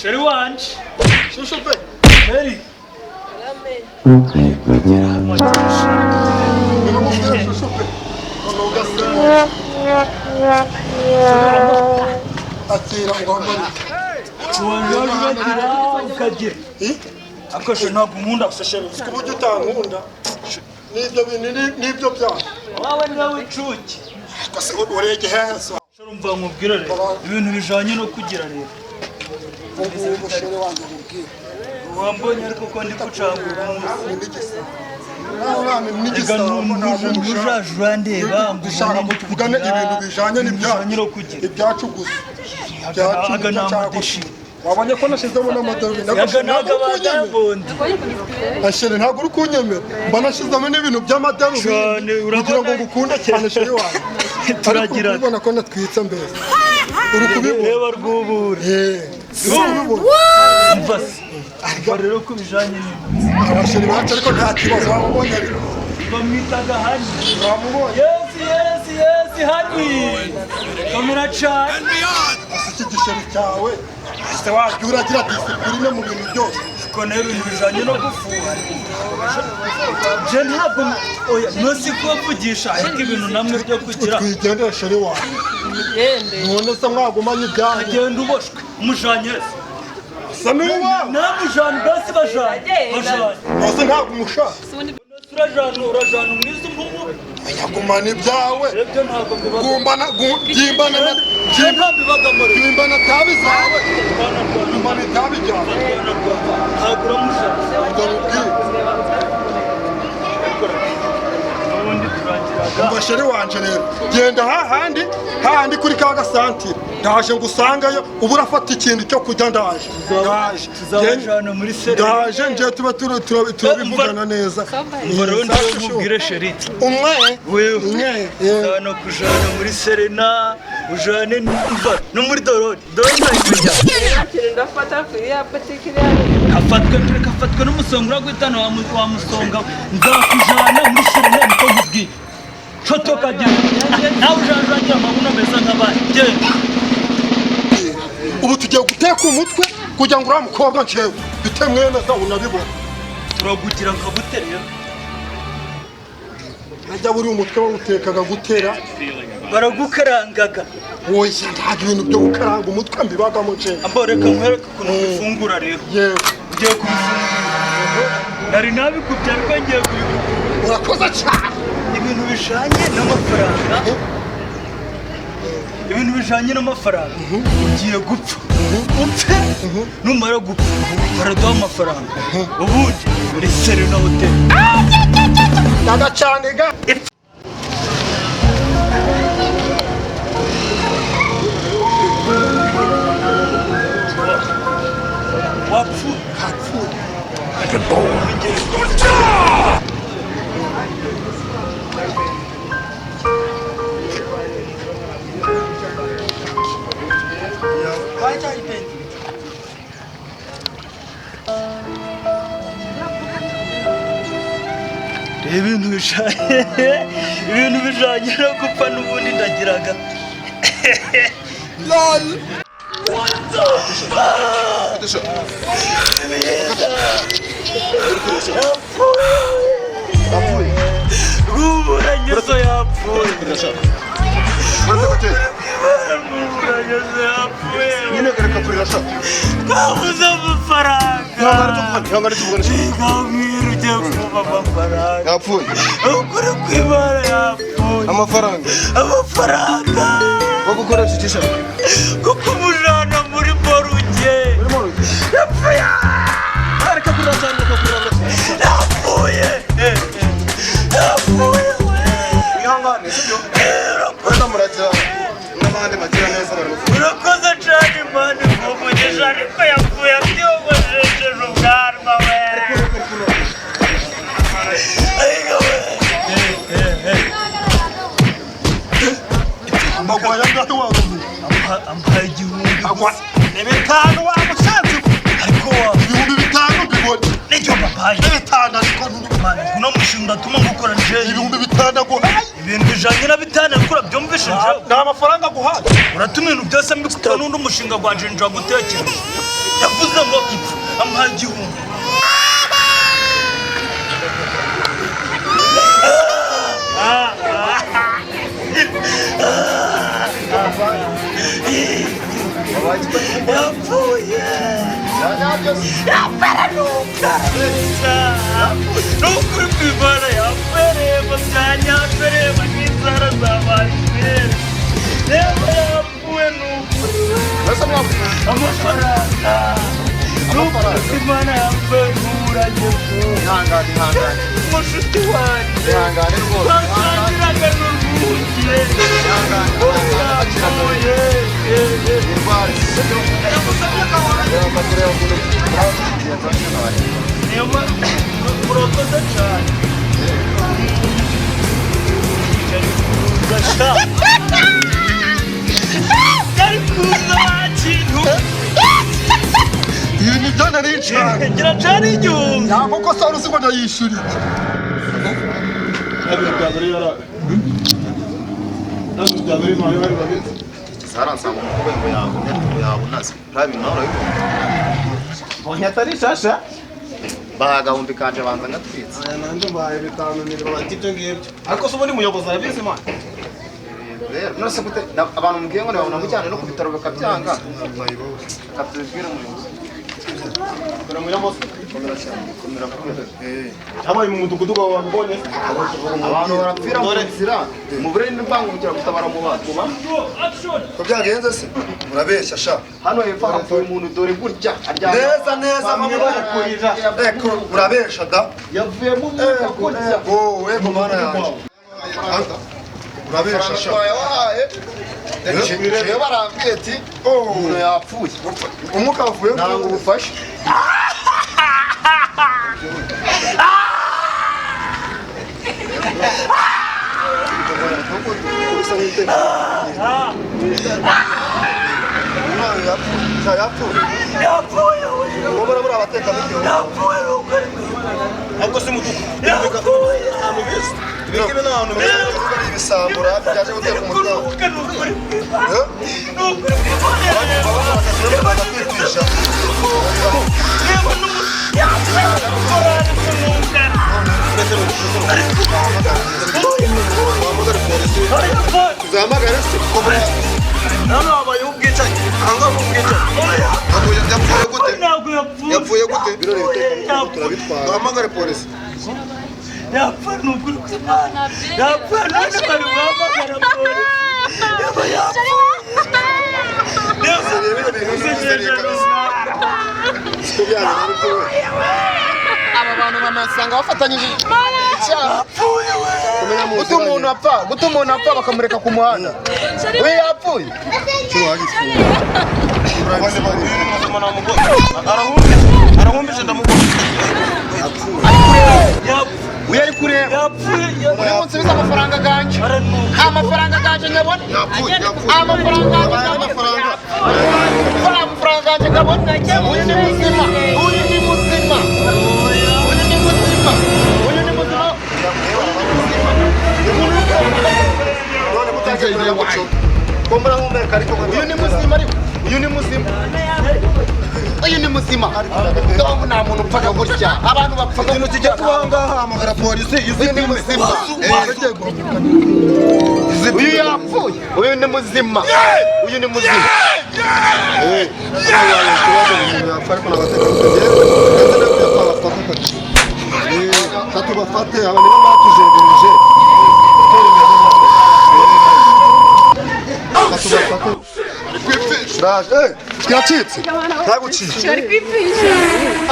Chéri wanje. Chouchou pe. Chéri. Nimekubwira chouchou pe. Noneho ugaseka. Akira ngo Wanje uragira ukagira. Akoshe ntabwo nkunda gusa chéri. ku buryo utankunda. N'ibyo bintu n'ibyo byaha. Wawe niwe w'inshuke. Kose urege heza. Chéri umva nkubwire rero. Ibintu bijanye no kugira rero. Ubu chéri wanjye nkubwire. Wambonye ariko ko ndi gucangura umunsi. Ni n'igisambo. Nawe uriya ni Reka n'igisambo ntabwo ngushaka. ntujaje urandeba ngo Dushaka ngo tuvugane ibintu bijanye n'ibyacu. bijanye no kugira. Ibyacu gusa. Ibyacu Aga nibyo ni nshaka. amadeshi. Wabonye ko nashyizemo n'amadarubindi. Yaga Ntabwo naga uri kunyemera. badabondi. Ashere ntabwo uri kunyemera. Mba nashyizemo n'ibintu Cyane, by'amadarubindi urabona- kugira ngo ngukunde cyane chéri wanjye. Ariko uri Turagira. kubibona ko natwitse mbese. Uri kubibona. Reba rwubura. Eh, uri kubibona. Umva se. Umva rero ko bijanye n'ibintu. Abasheri bacu ariko nta kibazo wamubonye ariko. Bamwitaga hani. Wamubonye. Yes, yes, yes, hani. Kamera cyane. Ese iki gisheri cyawe ese wajya uragira disipurine mu bintu byose. Ko nayo ibintu bijanye no gufuha. Je ntabwo oya ntuzi kubavugisha ariko ibintu namwe byo kugira Twigendere chéri wawe. None se mwagumanye ibyanyu. agenda uboshwe umujanye se. Sa n'uwawe. Namujanye basi bajanye. Bajanye. Ese ntabwo umushaka. Urajana urajana umwiza umpumu. Yagumana ibyawe. Ibyo ntabwo bibaga. Gumbana byimbana na Je ntabwo bibaga muri. byimbana tabi zawe. Byimbana itabi ryawe. Ntabwo uramushaka. Ndamubwira. Ubundi turangiraga. Umva chéri wanje rero. Genda hahandi hahandi kuri ka gasantire. Ndaje ngusangayo ubu urafata ikintu cyo kurya ndaje. Ndaje. Tuzabajana muri sere. Ndaje nje tuba turabivugana neza. Umva rero ndiwe nkubwire chéri. Umwe. Wewe. Umwe. Uzana kujana muri Serena, ujane umva no muri Dorori. Dorori nayikujya. Ndafata kuri ya butike iriya. Afatwe kafatwe n'umusonga uraguhitana wa musonga. Nzakujana muri Serena niko nkubwiye. Shoto kagenda. Nawe ujana uragira amabuno meza nk'abandi. Genda. Ubu tugiye guteka umutwe kugira ngo uriya mukobwa ncewe bite mwene za unabibona. Turagugira nka gute rero? Najya buri umutwe bawutekaga gutera. Baragukarangaga. Oya ntabwo ibintu byo gukaranga umutwe mbibagamo ncewe. Ambo reka nkwereke ukuntu ubifungura rero. Yewe. Ugiye kubifungura. Nari nabikubye ariko ngiye kubikubura. Urakoze cyane. Ibintu bijanye n'amafaranga. Ibintu bijanye n'amafaranga. Ugiye gupfa. Upfe. Numara gupfa baraduha amafaranga. Ubundi muri Serena Hotel. Ndagacane ga. Wapfuye. Hapfuye. Ibintu bijanye ibintu bijanye no gupfa n'ubundi ndagiraga. Lol. Rw'uburanyezo yapfuye. Rw'uburanyezo yapfuye. Twabuze amafaranga. Ngamwira ugiye kumpa amafaranga. Yapfuye. Ukuri kw'Imana yapfuye. Amafaranga. Amafaranga. Wo gukoresha iki se? Kuko umujana muri moruge. Yapfuye. Reka kurira cyane, reka kurira. Yapfuye. Yapfuye. Ihangane, sibyo? Wenda muragira n'abandi bagira neza barabafasha. Urakoze cyane Imana ikuvugisha ariko yapfuye atiyogosheje ubwanwa we. Ariko we. Mbagwaya ngaho warumiye. Amuhaye 1000 Agwa. gusa. Ni 5 wamushatse. Ariko wa 5000 mbibona. nicyo papayi. Ni 5 ariko Mani uno mushinga atuma ngukora njewe. 5000 aguhaye. Ibintu bijanye na 5 ariko urabyumvishe njewe. Nta mafaranga aguhaye. Uratuma ibintu byose mbikora n'undi mushinga gwanje nja gutekereza. Yavuze ngo ipfa amuha 1000. Yapfuye yapfaranuka nukuri kwivana yapfereba byanyapfereba n'inzara zabaye reba yapfuye nukuri amafaranga nukuri kwivana yapfuye nturanye Ihangane, ihangane. Mushuti wanjye Ihangane rwose. twasangiraga n'urwunge yapfuye. Indwara sibyo? Reba tureba ukuntu turabigenza nyine. Murakoze cyane. Yari kuza kintu. Ibi ni byo nari nshaka. Ngira cari 1000. Nta koko se wari uzi ngo ndayishyura iki? Zaransanga umukobwa ngo yabone ngo yabunaze. Nta bintu nawe urabibona. Mbonye atari shasha. Baha agahumbi kanje banza ngatwitse. Aya nanjye mbahaye 5 nireba bati ibyo ngibyo. Ariko se ubundi muyobozi arabizi man. Rero none se gute abantu mubwiye ngo ntibabona mujyane no ku bitaro bakabyanga. Katubwire umuyobozi. Dore muyobozi. Komera cyane, komera komera. Habaye mu mudugudu wawe wabibonye. Abantu barapfira mu nzira. Mubure n'imbangukiragutabara mu bantu. Ko byagenze se? Murabeshya sha. Hano hepfo hapfuye umuntu dore gutya aryamye. Neza neza Bamwe bari kurira. Eko urabesha da. Yavuyemo umwuka gutya. Ego ego mana yanjye. Urabesha sha. Wahaye. Jewe barambwiye ati umuntu yapfuye. Umwuka wavuye Ntabwo ubufasha. Ariko se mudugudu. Yapfuye. Ahantu bizi. Tubike ibintu ahantu bizi. Ibisambura byaje guteka umuryango. Nukuri nukuri Bakatwicisha. Reba Tuzahamagare se. Hano habayeho ubwicanyi. Aha ngaha ni ubwicanyi. Yapfuye gute? Ntabwo yapfuye. Yapfuye gute? Birori biteka turabitwara. Duhamagare polisi. Yapfuye ni ukuri kw'Imana. Yapfuye none bari guhamagara polisi. Yaba yapfuye. Aba bantu banasanga bafatanyije icyaha. Guta umuntu apfa, guta umuntu apfa bakamureka ku muhanda. We yapfuye. Muzima namubonye. Arahumbije. Arahumbije ndamubona. We ari kureba. Yapfuye. Uri munsubize amafaranga ganje. Aranuka. Amafaranga ganje nyabona. Yapfuye, yapfuye. Amafaranga ganje Abaye nyabona. amafaranga. Amafaranga ganje ngabona. Uyu ni muzima. Uyu ni muzima. Uyu ni muzima. Uyu ni muzima. None mutagiye kureba gutyo. Ko murahumeka ariko Uyu ni muzima ariko. Uyu ni muzima. Uyu ni muzima. Ndabona nta muntu upfaga gutya. Abantu bapfaga Ikintu kijya kuba aha ngaha hamagara polisi. Uyu ni muzima. Uyu yapfuye. Uyu ni muzima. Uyu ni muzima. Tubafate aba nibo batujengereje. Kiracitse ntagucitse. Bari kwipfisha.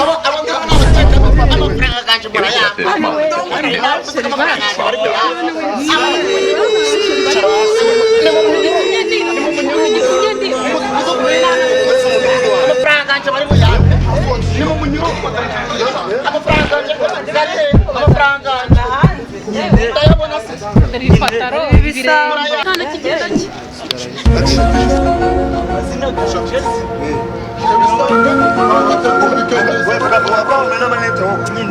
Aba aba ngaba ni abateka amafaranga ganje murayampa. Amafaranga ganje bari muyampe. Ni mu munyururu. Amafaranga ganje gari amafaranga ganje. Ndayabona se. Ibisambo. Nta kigenda cye. Amazina ganje.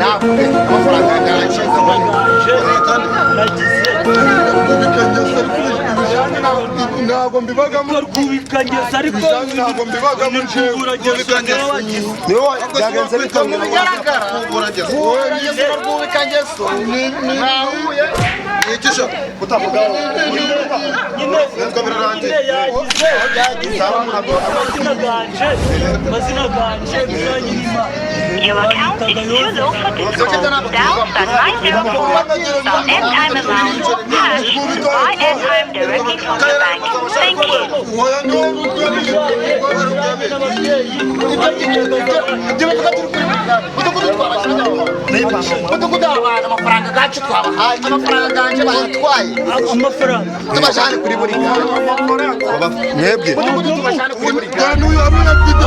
Navuge amafaranga ganje. Nagize. Rwubikangesa, ariko ibijyanye ntabwo mbibagamo. Rwubikangesa, ariko Ntabwo mbibagamo njyewe. Rwuburageso. Byagenze bite? Mu bigaragara, rwuburageso na rwubikangeso mwahuye. Yigisha kutavugaho. Nyine Nitwa birarangiye. nyine yagize amazina ganje, amazina ganje bijanye n'Imana. Your account is too low for this call. Dial *904 star airtime amount hash to buy airtime directly from the bank. Thank you. Oya, ni wowe. N'ababyeyi. Ibyo bivuga turi kuri mudugudu, twabashyiraho mudugudu abantu amafaranga gacu twabahaye, amafaranga ganje bayatwaye. Amafaranga. Tubajane kuri buri gare. Mwebwe. Mudugudu, tubajane kuri buri gare. N'uyu aruyafite.